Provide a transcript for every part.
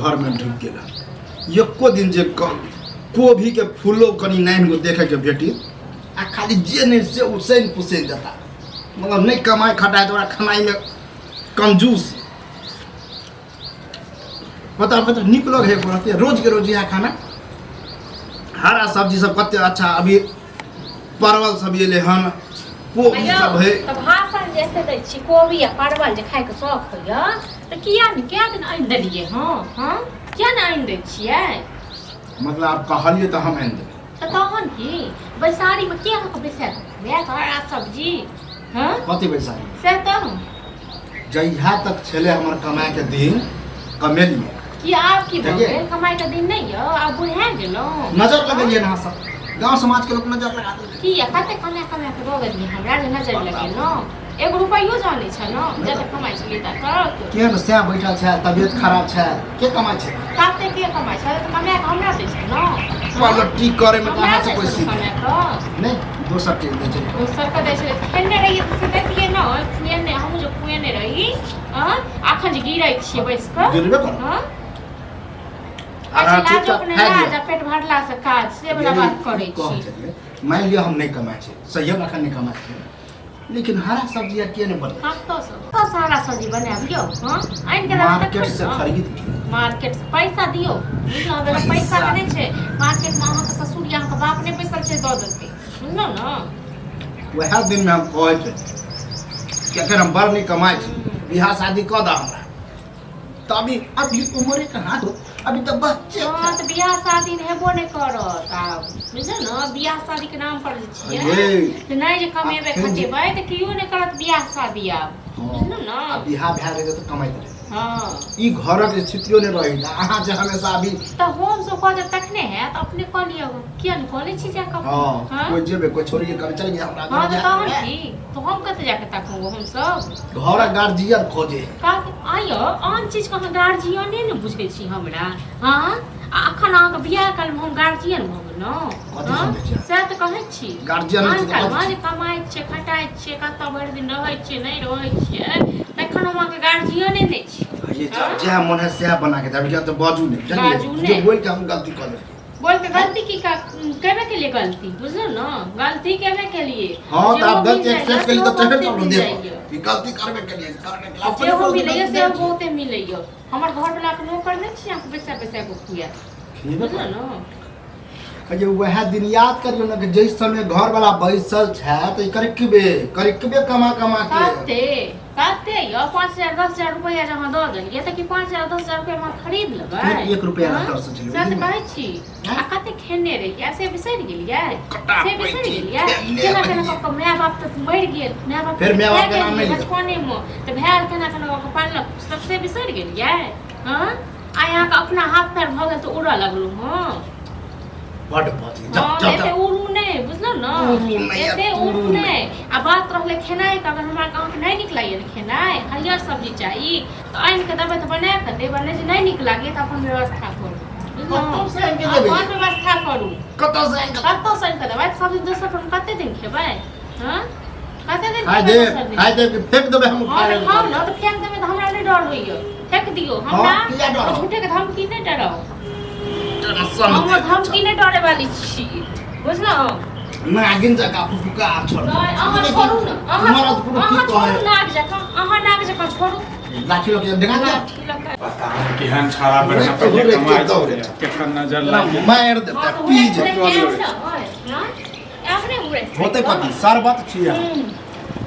घरमे ढुकि गेल हन। एको दिन जे कोबीके फूलो कनि नानि गो देखैके भेटी आ खाली जे नहि से उसैन पुसैन देता, मतलब नहि कमाइ खटाइ तऽ ओकरा खेनाइमे कंजूस। बताउ कते नीक लग है रहते रोज के रोज इएह खाना, हरा सब्जी सब कते अच्छा। अभी परवल सब एलै हन, कोबी सब है। तऽ भाषण जे एते दै छी, कोबी आ परवल जे खायके शौक होइए तऽ किया ने कए दिन आनि देलियै? हँ हँ, किया ने आनि दै छियै? मतलब आब कहलियै तऽ हम आनि देबै? तऽ तहन की, बैसारीमे के अहाँके बैसा कऽ खुआएत हरा सब्जी? हँ? कथी बैसारी? से तऽ जहिया तक छलै हमर कमाइके दिन, कमेलियै। कि आब की भऽ देखिए। गेल? कमाइके दिन नहि यऽ? आब बुढ़ा गेलहुँ? नजर लगेलियै अहाँ सब, गाँव समाजके लोक नजर लगा देलकै। की कते कमा कमा कऽ दऽ गेलियै हमरा जे नजर लगेलहुँ? एगो रुपैयो जानै छलहुँ जते कमाइ छलियै तक? केहन सएह बैठल छै, तबियत खराब छै, के कमाइ छै? कते के कमाइ छै तऽ कमा कऽ हमरा दै छलहुँ? पलटी करे में तऽ हमरा अहाँ से दै कोई छलहुँ सीख कमा कऽ? नहि, दोसर के दै छै। दोसर के दै छलै? खेने रहियै तऽ से दैतियै ने, खुएने हमहूँ जे खुएने रही। हँ, अखन जे गिरै छियै बैस कऽ। गिरबे करब। हँ। अहाँ लाजोक चुपचाप नहि खाइ लाज लिअ। आ पेट भरला से काज से वाला बात करै कहै छी। छलियै, मानि लिअ हम नहि कमाइ छी, सहिए अखन नहि कमाइ छी, लेकिन हरा सब्जी आर किए नहि बनबै? कतऽसँ कतऽसँ हरा सब्जी बनायब यौ? हँ, आनि कऽ देबै मार्केट तखन से ने। खरीद के। मार्केट से पैसा दियौ, बुझलहुँ? बेगर पैसा के नहि छै मार्केटमे। अहाँके ससुर या अहाँके बाप नहि बैसल छै दऽ देतै, बुझलहुँ ने? वएह दिनमे हम कहै छलियै कि अखन हम बड़ नहि कमाइ छी, बियाह शादी कऽ दऽ हमरा, तऽ अभी अभी उमरे कहाँ हो, अभी तऽ बच्चे हँ छै। तऽ बियाह शादी हेबो नहि करत आब, बुझलहुँ ने? बियाह शादीके नाम पर जे छियै ये तऽ नहि जे कमेबै अखन जे- खटेबै तऽ केओ नहि करत बियाह शादी आब, बुझलहुँ ने? आ बियाह भए गेल तऽ कमाइत रहै। हँ। ई घरक स्थितियो नहि रही अहाँ जे हमेशा अभी। तऽ हम सब कऽ देब तखने हैत? अपने कऽ लिअ, किया नहि कऽ लै छी जाकऽ? हँ। हँ? कोइ जेबै, कोइ छोड़िए कऽ चल गेल हमरा। हँ, तऽ घर तहन की, तऽ हम कतऽ जाकऽ ताकू हमसब? घरक गार्जियन खोजे। का आइयो आन चीजके अहाँ गार्जियने ने बुझै छी हमरा? हँ, आ अखन अहाँके बियाह कालमे हम गार्जियन भऽ गेलहुँ? कथी हँ? समझै छियै? सएह तऽ कहै छी। गार्जियन आन छी तऽ कालमे कथी? जे कमाइ छियै, खटाइ छियै, कतऽ भरि दिन रहै छियै, नहि रहै छियै, तखन हम अहाँके गार्जियने नहि छी? ये हँ? जएह मन है सएह बना के देब, किया तऽ बाजू नहि, बुझलियै? बाजू नहि। जे बोलि के हम गलती कऽ लेलियै। बोल के गलती की केबे के लिए? गलती बुझलो ने, गलती केबे के लिए। हँ, तऽ जेहो आब मिल गलती जाइए, एक्सेप्ट केली सेहो तऽ तखन बहुते तऽ मिल देब जाइए। कि गलती करबे केलियै, करबे केलियै, अपने जेहो बोल के मिलैए गलती सेहो दै छियै। बहुते मिलैए। हमर घरवला के नौकर नहि छी अहाँके बैसा बैसा कऽ खुआएत। खेबे बुझलो करब। ने? जे वएह दिन याद करियौ ने कि जाहि समय घरवाला बैसल छै तऽ ई करकबे करकबे कमा कमा के। कते कते यौ? 5,000 10,000 रुपैआ जे अहाँ दऽ देलियै तऽ की 5,000 10,000 रुपैआ अहाँ खरीद लेबै? फेर एक रुपैआ हँ? लए तरसै छलियै सएह ओहि तऽ दिनमे। कहै छी। हँ? आ कते खेने रहियै से बिसरि गेलियै? कटा से बिसरि पैठी गेलियै? खेने केना केना रहियै। कऽ कऽ माय बाप तऽ मरि गेल, माय बाप फेर माय बापके भए नाम नहि गेलियै लिअ। बचपनेमे तऽ भेल, केना केना कऽ कऽ पाललक पोसलक से बिसरि गेलियै? हँ, आइ अहाँके अपना हाथ पैर भऽ गेल तऽ उड़ऽ लगलहुँ? हँ। बड बजी जब हँ, जब एते उड़ू नहि, बुझलहुँ ने? उड़ू नहि, एते उड़ू उड़ू नहि। नहि। आ बात रहलै खेनाइके, अगर हमरा अहाँके नहि नीक लागैए ने खेनाइ, हरियर सब्जी चाही तऽ आनि कऽ देबै तऽ बना कऽ देब, आ नहि जे नहि नीक लागैए तऽ अपन व्यवस्था करू, बुझलहुँ? कतऽसँ आनि कऽ देबै? अपन व्यवस्था करू। कतऽसँ आनि कऽ? कतऽसँ आनि कऽ देबै? सब दिन दोसर पर कते दिन खेबै? हँ, कते दिन खाय खेबै देब? दोसर दिन? खाय देब कि फेंक देबै हम? हँ, तऽ खाउ ने। तऽ फेंक देबै तऽ हमरा नहि डर होइए, फेंक दियौ हमरा। हँ, किया डर? झूठे के धमकी नहि डराउ। टेंशन हम दे। धमकी नहि डरे वाली छी, बुझलहुँ? नागिन जकाँ फुफुका छोड़। नहि, अहाँ छोड़ू ने, अहाँ मरद पुरुष की अहाँ कहै? छोड़ू नाग जकाँ, अहाँ नाग जकाँ छोड़ू। लाठी लऽ के डेगा दे। लाठी लऽ कऽ। पता नहि केहन छाड़ा बढ़िया उड़ैत पहिले उड़ैत कमाइ दौड़ैत। छलैए, केकर नजर लागि गेल। मारि देतै। हँ, तऽ पी उड़ैत जेतै। उड़ैत आयब ने, हँ, आयब ने उड़ैत। होतै कथी, शरबत छियै।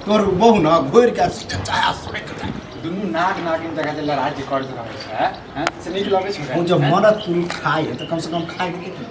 तोर बहु ने घोरि के सीधे चाहे सुनैत जाय। दुनू नाग नागिन जकाँ जे लड़ाइ जे करैत रहै छै हैं, से नीक लगै छै? ओ जब मरद पुरुष खाइ है तऽ कम से कम खाइ के देखी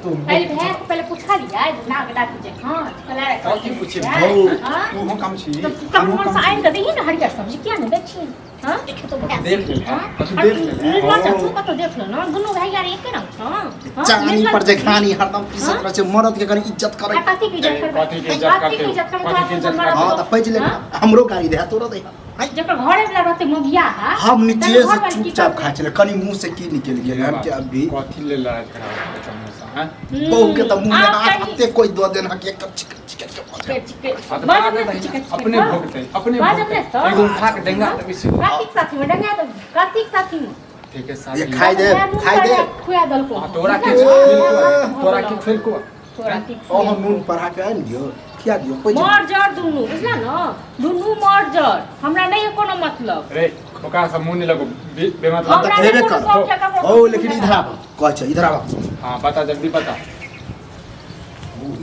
तो। पहिले भैया के पहिले पूछलियै नाग नागिन जकाँ लड़ाइ कथी पूछे? हँ? तूहो कम छी? तऽ तब हमहूँ मन कम से छी? आनि कऽ दही ने हरियर सब्जी, किया नहि दै छी? हँ, देखियौ तऽ भैया। देख लेल है, हँ? कथी देख लेल है? निर्लज्ज तू कतौ देख ले ने, दुनू भाई यार एके रंग छौ। हँ? चानी निर्लज्ज पर जे छी। खानी हरदम पीसत रहै छै, मरद के कनी इज्जत करै। आ कथी के इज्जत करबै? कथी के इज्जत कथी के करतै? इज्जत करबै? कथी के इज्जत मरद हँ, लोक। तऽ पैच ले। हँ? हमरो गाड़ी दे, तोरो दे। जकर घरे वाला रहतै मोगिया हा, हम नीचे तकर से घरवाली की चुपचाप करतै? खाइ छलै, कनी मुंह से की निकलि गेल हम कि अभी कथी लेल लड़ाइ झगड़ा होइत छै हमेशा, हैं? बहू के तऽ मुंह में आब हाथ कनी- एते कोई दऽ देना कि एकदम चिकन चिकन के भऽ जाय। चिकन- हाँ, तऽ बाजब बाजब ने नहि, चिकन- चिकन, अपने हँ? भोगतै, अपने बाजब भोगतै। ने तऽ। एगो उठा के डेंगा देबै से। कार्तिक साथी में डंगा देबै, कार्तिक साथी में। ठीक है साथ ये खाइ दे खाइ दे। खुआ देलको। हाँ, तोरा के तोरा के खेलको। तोरा के अहाँ नून पढ़ा के आनि दियौ, खिया दियौ। मर जर दुनू, बुझला न, दुनू मर जर, हमरा नहीं है कोनो मतलब। रे ओकरा सब मुंह नहीं लगो बेमतलब। हमरा तऽ हेबे नहि कोनो कर। शौक है ककरो। ओ लेकिन इधर आब, कहै छै इधर आब। हाँ बता, जल्दी बता।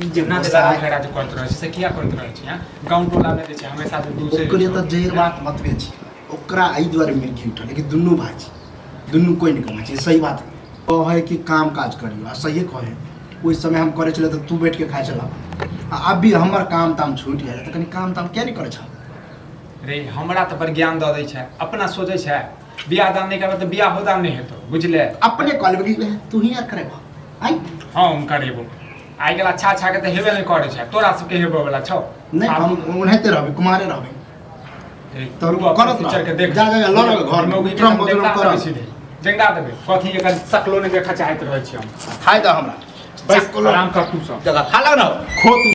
ई जे ना गोसाइ लड़ाई झगड़ा जे करैत रहै छै से किया करैत रहै छै? हाँ, गाँव टोला में जे छै हमेशा से दूसरे ओकरे तऽ जहर बात मतबे छै। ओकरा एहि दुआरे मिर्गी उठल कि दुनू भाय छै, दुनू कोइ नहि कमाइ छै। सही बात कहै कि काम काज करियौ, आ सहिए कहै। ओहि समय हम करै छलियै तऽ तू बैठ के खाइ छलह, आ अभी हमर काम ताम छूटि गेल तऽ कनि काम ताम किया नहि करै छह? रे हमरा तऽ बड़ ज्ञान दऽ दै छै, अपना सोचै छै बियाह दान नहि करबै तऽ बियाहो दान नहि हेतौ, बुझले? अपने कहलबै कि तू ही यार करेबह आइ। हाँ हम करेबो। आइ काल्हि अच्छा अच्छा के तऽ हेबे नहि करै छै, तोरा सबके हेबे वाला छौ। नहि, हम ओनाहिते रहबै, कुमारे रहबै। तू करत फ्यूचर के देख। जा जा जा, लड़ घर में ट्रम बगल कर सीधे जंगा देबै कथी, एकर शकलो नहि देखऽ चाहैत रहै छी हम। खाइ दऽ हमरा बस आराम कर तू सब जगह खा लग ना खो तू।